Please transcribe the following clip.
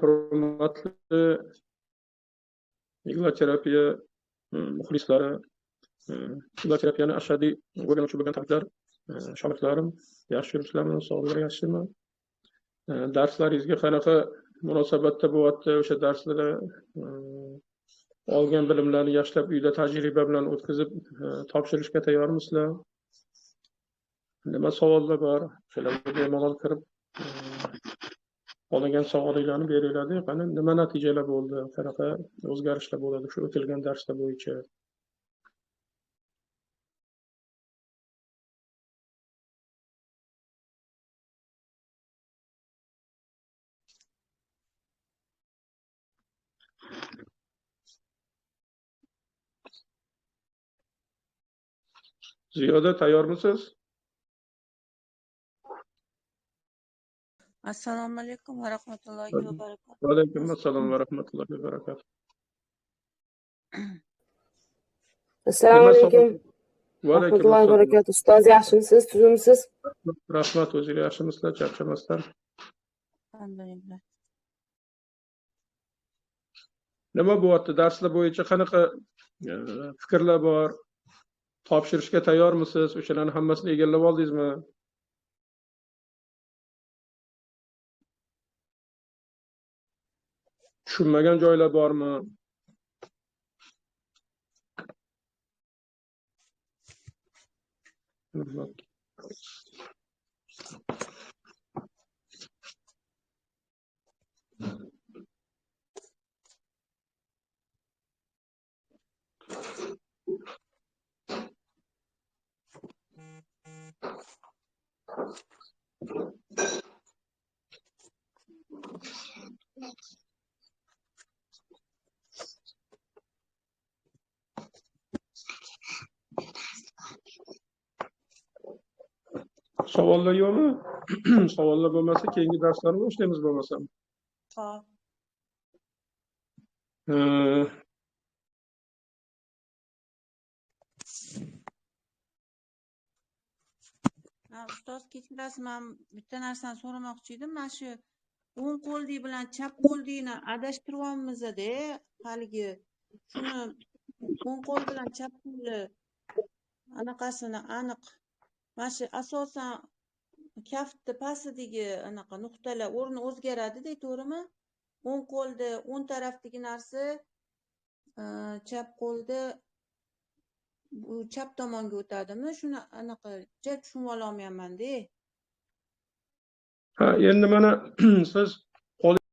Hurmatli igloterapiya muxlislari, igloterapiyani ashaddiy o'rganuvchi bo'lgan tabiblar, shogirdlarim, yaxshi yuribsizlarmi, sog'lig'ingiz yaxshimi? Darslaringizga qanaqa munosabatda bo'lyapti? O'sha darslarda olgan bilimlarni yaxshilab uyda tajriba bilan o'tkazib topshirishga tayyormisizlar? Nima savollar bor? O'shalarga bemalol kirib olgan savollarni beringlar. Qani nima natijalar bo'ldi? Qanaqa o'zgarishlar bo'ladi shu o'tilgan darslar bo'yicha? Ziyoda, tayyormisiz? Assalomu alaykum va rahmatullohi va barakatuh. Va alaykum assalom va rahmatullohi va barakatuh. Assalomu alaykum. Va alaykum Rahmatullohi va barakatuh. Ustoz, yaxshimisiz, tuzukmisiz? Rahmat, o'zingiz yaxshimisizlar, charchamasdan. Alhamdulillah. Nima bo'lyapti? Darslar bo'yicha qanaqa fikrlar bor? Topshirishga tayyormisiz? O'shalarni hammasini egallab oldingizmi? Tushunmagan joylar bormi? Savollar yo'qmi? Savollar bo'lmasa keyingi darslarni boshlaymiz bo'lmasam. Xo'p. Ustoz, kechirasiz, men bitta narsani so'ramoqchi edim. Mana shu o'ng qo'ldik bilan chap qo'ldikni adashtiryapmiz-da, haligi shuni o'ng qo'l bilan chap qo'lni anaqasini aniq, mana shu asosan kaftni pastidagi anaqa nuqtalar o'rni o'zgaradi-da, to'g'rimi? O'ng qo'lda o'ng tarafdagi narsa chap qo'lda bu chap tomonga o'tadimi? Shuni anaqa ja tushunib ololmayapman-da. Ha, endi mana siz